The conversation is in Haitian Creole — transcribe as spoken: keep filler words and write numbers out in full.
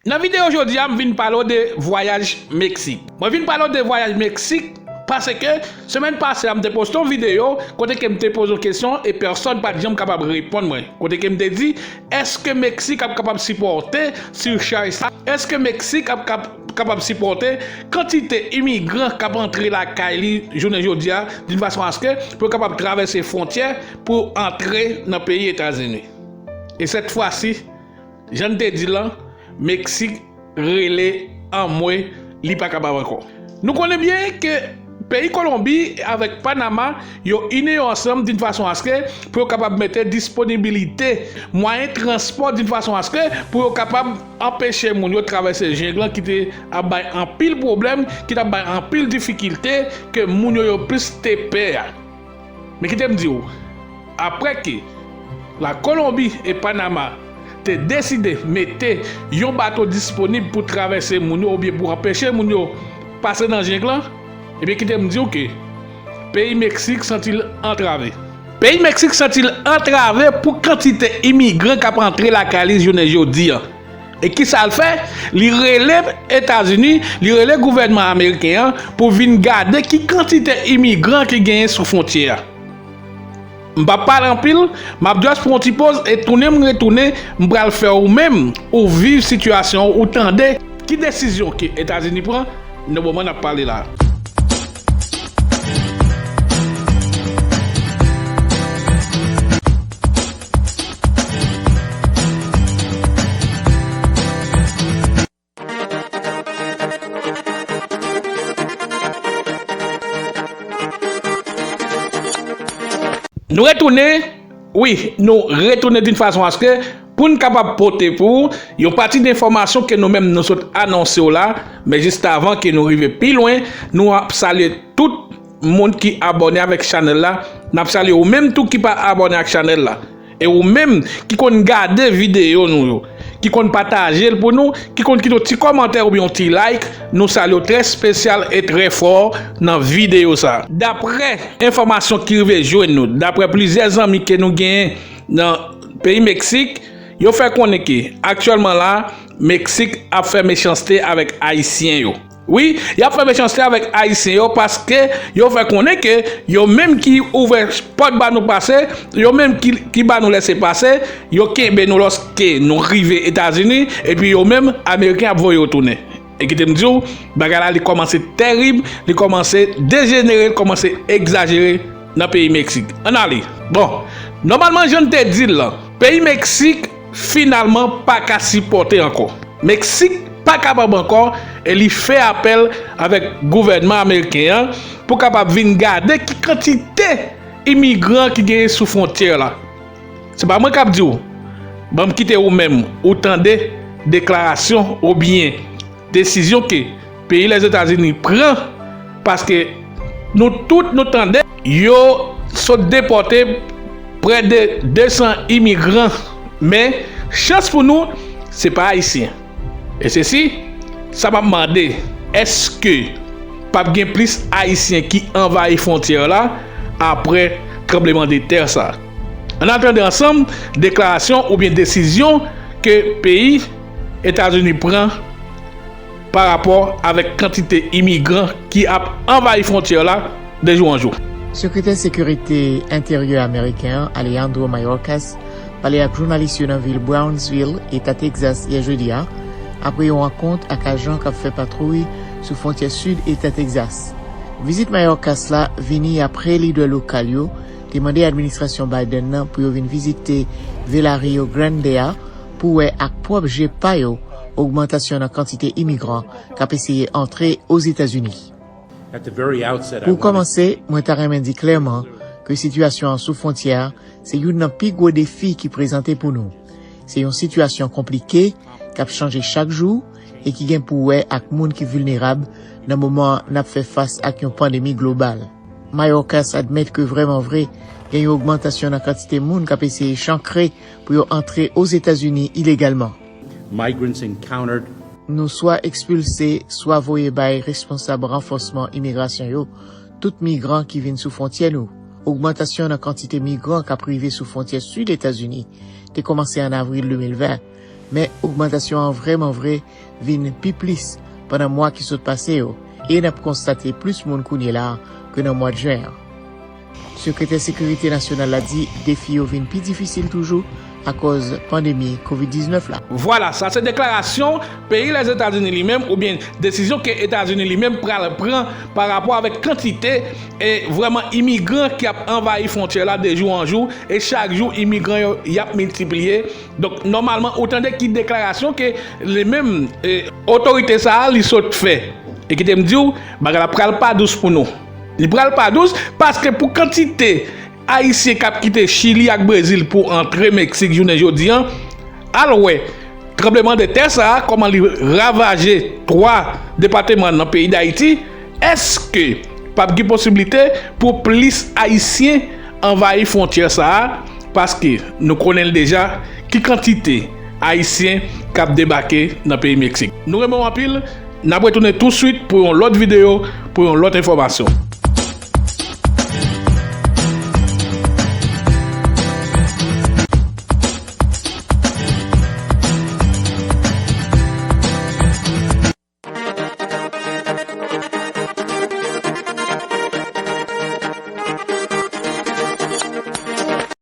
Nan videyo jodi a, m vin pale w de vwayaj Meksik. Mwen vin pale w de vwayaj Meksik paske semèn pase a, m te poste yon videyo kote ke m te poze yon kesyon e pèsonn pa t janm kapab reponn mwen. Kote ke m te di, èske Meksik ap kapab sipòte sirchaj sa? Èske Meksik ap kap-, kapab sipòte kantite imigran k ap antre lakay li jounen jodi a, d'une façon à ce que pou yo kapab travèse fwontyè pou antre nan peyi Etazini? E sèt fwa si, jan n te di l lan, Meksik rele anmwe, li pa kapab ankò. Nou konnen byen ke peyi Kolonbi avèk Panama, yo ini yo ansanm d'une façon à ce que pou yo kapab mete disponibilite mwayen transpò d'une façon à ce que pou yo kapab anpeche moun yo travèse jeng lan ki te ap bay anpil pwoblèm, ki t ap bay anpil difikilte ke moun yo, yo plis te pè a. Men kite m di w, apre ke Lakolonbi e Panama te deside mete yon bato disponib pou travèse moun yo oubyen pou anpeche moun yo pase nan jeng lan, ebyen kite m di w ke peyi Meksik santi l antrave. Peyi Meksik santi l antrave pou kantite imigran k ap antre lakay li jounen jodi a. E kisa l fè? Li rele Etazini, li rele gouvènman ameriken an pou vin gade ki kantite imigran ki genyen sou fwontyè a. M p ap pale anpil, m ap just pran yon ti poz e tounen m retounen, m pral fè ou menm ou viv sitiyasyon an, ou tande ki desizyon ke Etazini pran nan moman n ap pale la. Nou retounen, wi, nou retounen d'une façon à ce que pou n kapab pote pou ou yon pati de enfòmasyon ke nou menm nou sot anonse w la, men jis avan ke nou rive pi lwen, nou ap salye tout moun ki abòne avèk chanèl la. N ap salye ou menm tou ki pa abòne ak chanèl la. E ou menm ki konn gade videyo nou yo, ki konn pataje l pou nou, ki konn kite yon ti kòmantè oubyen yon ti like, nou salye w trè espesyal e trè fò nan videyo sa. Daprè enfòmasyon ki rive jwenn nou, daprè plizyè zanmi ke nou genyen nan peyi Meksik, yo fè konnen ke aktyèlman la, Meksik ap fè mechanste avèk Ayisyen yo. Wi, y ap fè mechanste avèk Ayisyen yo paske yo fè konnen ke yo menm ki ouvè pòt ba nou pase, yo menm ki, ki ba nou lèse pase, yo kenbe nou lòske nou rive Etazini, epi yo menm, Ameriken ap voye yo tounen. E kite m di w, bagay la li kòmanse tèrib, li kòmanse dejenere, li kòmanse egzajere nan peyi Meksik. Ann ale. Bon, nòmalman, jan n te di l lan, peyi Meksik finalman pa ka sipòte ankò. Meksik pa kapab ankò e li fè apèl avèk gouvènman ameriken an pou kapab vin gade ki kantite imigran ki genyen sou fwontyè la. Se pa mwen k ap di w. Ban m kite ou menm, ou tande deklarasyon oubyen desizyon ke peyi Lèzetazini pran, paske nou tout nou tande yo sot depòte prè de de san imigran, men chans pou nou, se pa Ayisyen. E se si, sa m ap mande, èske p ap gen plis Ayisyen ki anvayi fwontyè la apre tranblemanntè sa? Ann al tande ansanm deklarasyon oubyen desizyon ke peyi Etazini pran pa rapò avèk kantite imigran ki ap anvayi fwontyè la de jou an jou. Sekretè Sekirite Enteryè ameriken an, Alejandro Mayorkas, pale ak jounalis yo nan vil Brownsville, Eta Texas, yè jedi a, apre yon rankont ak ajan k ap fè patwouy sou fwontyè sid Eta Texas. Vizit Mayorkas la vini apre lidè lokal yo te mande administrasyon Biden nan pou yo vin vizite vil a Rio Grande a pou wè ak pwòp je pa yo ogmantasyon nan kantite imigran k ap eseye antre Ozetazini. Pou kòmanse, mwen ta renmen di klèman ke sitiyasyon an sou fwontyè a se youn nan pi gwo defi ki prezante pou nou. Se yon sitiyasyon konplike, k ap chanje chak jou e ki gen pou wè ak moun ki vilnerab nan moman n ap fè fas ak yon pandemi global. Mayorkas admèt ke vrèman vre, gen yon ogmantasyon nan kantite moun k ap eseye chankre pou yo antre Ozetazini ilegalman. Migrants encountered Nou swa ekspilse, swa voye bay responsab ranfòsman imigrasyon yo tout migran ki vin sou fwontyè nou. Ogmantasyon nan kantite migran k ap rive sou fwontyè sid Etazini te kòmanse an avril de mil ven, Men ogmantasyon an vrèman vre vin pi plis pandan mwa ki sot pase yo, e n ap konstate plis moun kounye la a ke nan mwa jen an. Sekretè Sekirite Nasyonal la di defi yo vin pi difisil toujou akòz pandemi kovid diznèf la. Vwala, sa se deklarasyon peyi Lèzetazini li menm, oubyen desizyon ke Etazini li menm pral pran pa rapò avèk kantite e vrèman imigran ki ap anvayi fwontyè la de jou an jou, e chak jou imigran yo y ap miltipliye. Donk, nòmalman, ou tande ki deklarasyon ke li menm e, otorite sa a li sot fè, e kite m di w, bagay la pral pa dous pou nou. Li pral pa dous paske pou kantite Ayisyen k ap kite Chili ak Brezil pou antre Meksik jounen jodi an, al wè tranblemanntè sa a, kòman li ravaje twa depatman nan peyi Dayiti, èske p ap gen posiblite pou plis Ayisyen anvayi fwontyè sa a? Paske nou konnen l deja ki kantite Ayisyen k ap debake nan peyi Meksik. Nou renmen w anpil, n ap retounen touswit pou yon lòt videyo, pou yon lòt enfòmasyon.